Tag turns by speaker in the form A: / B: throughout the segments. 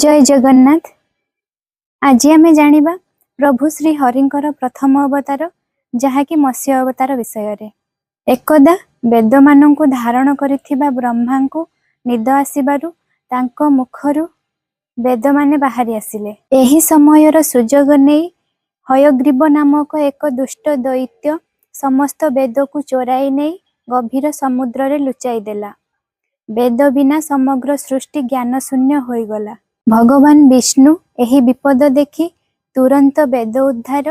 A: ଜୟ ଜଗନ୍ନାଥ। ଆଜି ଆମେ ଜାଣିବା ପ୍ରଭୁ ଶ୍ରୀ ହରିଙ୍କର ପ୍ରଥମ ଅବତାର, ଯାହାକି ମତ୍ସ୍ୟ ଅବତାର ବିଷୟରେ। ଏକଦା ବେଦମାନଙ୍କୁ ଧାରଣ କରିଥିବା ବ୍ରହ୍ମାଙ୍କୁ ନିଦ ଆସିବାରୁ ତାଙ୍କ ମୁଖରୁ ବେଦମାନେ ବାହାରି ଆସିଲେ। ଏହି ସମୟର ସୁଯୋଗ ନେଇ ହୟଗ୍ରୀବ ନାମକ ଏକ ଦୁଷ୍ଟ ଦୈତ୍ୟ ସମସ୍ତ ବେଦକୁ ଚୋରାଇ ନେଇ ଗଭୀର ସମୁଦ୍ରରେ ଲୁଚାଇ ଦେଲା। ବେଦ ବିନା ସମଗ୍ର ସୃଷ୍ଟି ଜ୍ଞାନଶୂନ୍ୟ ହୋଇଗଲା। ଭଗବାନ ବିଷ୍ଣୁ ଏହି ବିପଦ ଦେଖି ତୁରନ୍ତ ବେଦ ଉଦ୍ଧାର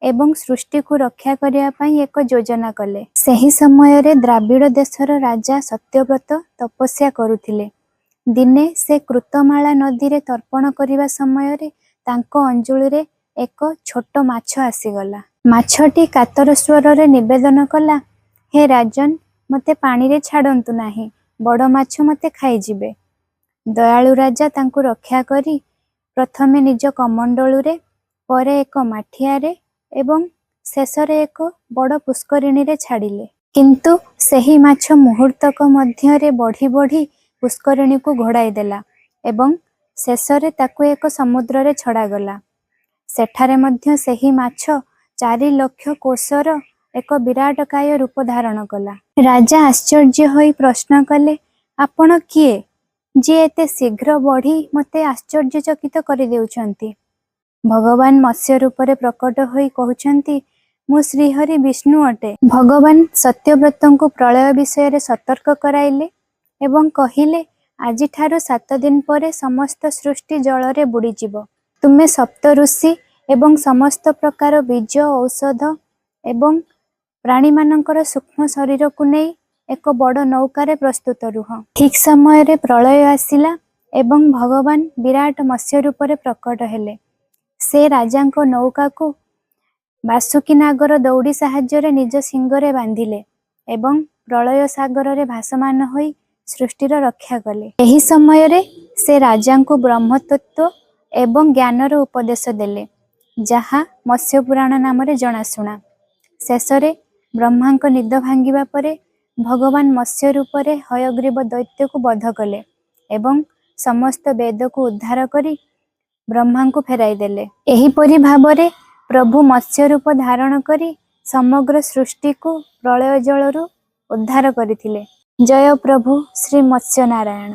A: ଏବଂ ସୃଷ୍ଟିକୁ ରକ୍ଷା କରିବା ପାଇଁ ଏକ ଯୋଜନା କଲେ। ସେହି ସମୟରେ ଦ୍ରାବିଡ଼ ଦେଶର ରାଜା ସତ୍ୟବ୍ରତ ତପସ୍ୟା କରୁଥିଲେ। ଦିନେ ସେ କୃତମାଳା ନଦୀରେ ତର୍ପଣ କରିବା ସମୟରେ ତାଙ୍କ ଅଞ୍ଜଳିରେ ଏକ ଛୋଟ ମାଛ ଆସିଗଲା। ମାଛଟି କାତର ସ୍ୱରରେ ନିବେଦନ କଲା, "ହେ ରାଜନ, ମୋତେ ପାଣିରେ ଛାଡ଼ନ୍ତୁ ନାହିଁ, ବଡ଼ ମାଛ ମୋତେ ଖାଇଯିବେ।" ଦୟାଳୁ ରାଜା ତାଙ୍କୁ ରକ୍ଷା କରି ପ୍ରଥମେ ନିଜ କମଣ୍ଡଳୁରେ, ପରେ ଏକ ମାଠିଆରେ ଏବଂ ଶେଷରେ ଏକ ବଡ଼ ପୁଷ୍କରିଣୀରେ ଛାଡ଼ିଲେ। କିନ୍ତୁ ସେହି ମାଛ ମୁହୂର୍ତ୍ତକ ମଧ୍ୟରେ ବଢ଼ି ବଢ଼ି ପୁଷ୍କରିଣୀକୁ ଘୋଡ଼ାଇ ଦେଲା ଏବଂ ଶେଷରେ ତାକୁ ଏକ ସମୁଦ୍ରରେ ଛଡ଼ାଗଲା। ସେଠାରେ ମଧ୍ୟ ସେହି ମାଛ 4 ଲକ୍ଷ କୋଶର ଏକ ବିରାଟକାୟ ରୂପ ଧାରଣ କଲା। ରାଜା ଆଶ୍ଚର୍ଯ୍ୟ ହୋଇ ପ୍ରଶ୍ନ କଲେ, "ଆପଣ କିଏ, ଯିଏ ଏତେ ଶୀଘ୍ର ବଢ଼ି ମୋତେ ଆଶ୍ଚର୍ଯ୍ୟଚକିତ କରିଦେଉଛନ୍ତି?" ଭଗବାନ ମତ୍ସ୍ୟ ରୂପରେ ପ୍ରକଟ ହୋଇ କହୁଛନ୍ତି, "ମୁଁ ଶ୍ରୀହରି ବିଷ୍ଣୁ ଅଟେ।" ଭଗବାନ ସତ୍ୟବ୍ରତଙ୍କୁ ପ୍ରଳୟ ବିଷୟରେ ସତର୍କ କରାଇଲେ ଏବଂ କହିଲେ, "ଆଜିଠାରୁ 7 ଦିନ ପରେ ସମସ୍ତ ସୃଷ୍ଟି ଜଳରେ ବୁଡ଼ିଯିବ। ତୁମେ ସପ୍ତ ଋଷି ଏବଂ ସମସ୍ତ ପ୍ରକାର ବୀଜ, ଔଷଧ ଏବଂ ପ୍ରାଣୀମାନଙ୍କର ସୂକ୍ଷ୍ମ ଶରୀରକୁ ନେଇ ଏକ ବଡ଼ ନୌକାରେ ପ୍ରସ୍ତୁତ ରୁହ।" ଠିକ୍ ସମୟରେ ପ୍ରଳୟ ଆସିଲା ଏବଂ ଭଗବାନ ବିରାଟ ମତ୍ସ୍ୟ ରୂପରେ ପ୍ରକଟ ହେଲେ। ସେ ରାଜାଙ୍କ ନୌକାକୁ ବାସୁକୀ ନାଗର ଦଉଡ଼ି ସାହାଯ୍ୟରେ ନିଜ ଶିଙ୍ଗରେ ବାନ୍ଧିଲେ ଏବଂ ପ୍ରଳୟ ସାଗରରେ ଭାସମାନ ହୋଇ ସୃଷ୍ଟିର ରକ୍ଷା କଲେ। ଏହି ସମୟରେ ସେ ରାଜାଙ୍କୁ ବ୍ରହ୍ମତତ୍ତ୍ୱ ଏବଂ ଜ୍ଞାନର ଉପଦେଶ ଦେଲେ, ଯାହା ମତ୍ସ୍ୟ ପୁରାଣ ନାମରେ ଜଣାଶୁଣା। ଶେଷରେ ବ୍ରହ୍ମାଙ୍କ ନିଦ ଭାଙ୍ଗିବା ପରେ ଭଗବାନ ମତ୍ସ୍ୟ ରୂପରେ ହୟଗ୍ରୀବ ଦୈତ୍ୟକୁ ବଧ କଲେ ଏବଂ ସମସ୍ତ ବେଦକୁ ଉଦ୍ଧାର କରି ବ୍ରହ୍ମାଙ୍କୁ ଫେରାଇ ଦେଲେ। ଏହିପରି ଭାବରେ ପ୍ରଭୁ ମତ୍ସ୍ୟ ରୂପ ଧାରଣ କରି ସମଗ୍ର ସୃଷ୍ଟିକୁ ପ୍ରଳୟ ଜଳରୁ ଉଦ୍ଧାର କରିଥିଲେ। ଜୟ ପ୍ରଭୁ ଶ୍ରୀ ମତ୍ସ୍ୟ ନାରାୟଣ।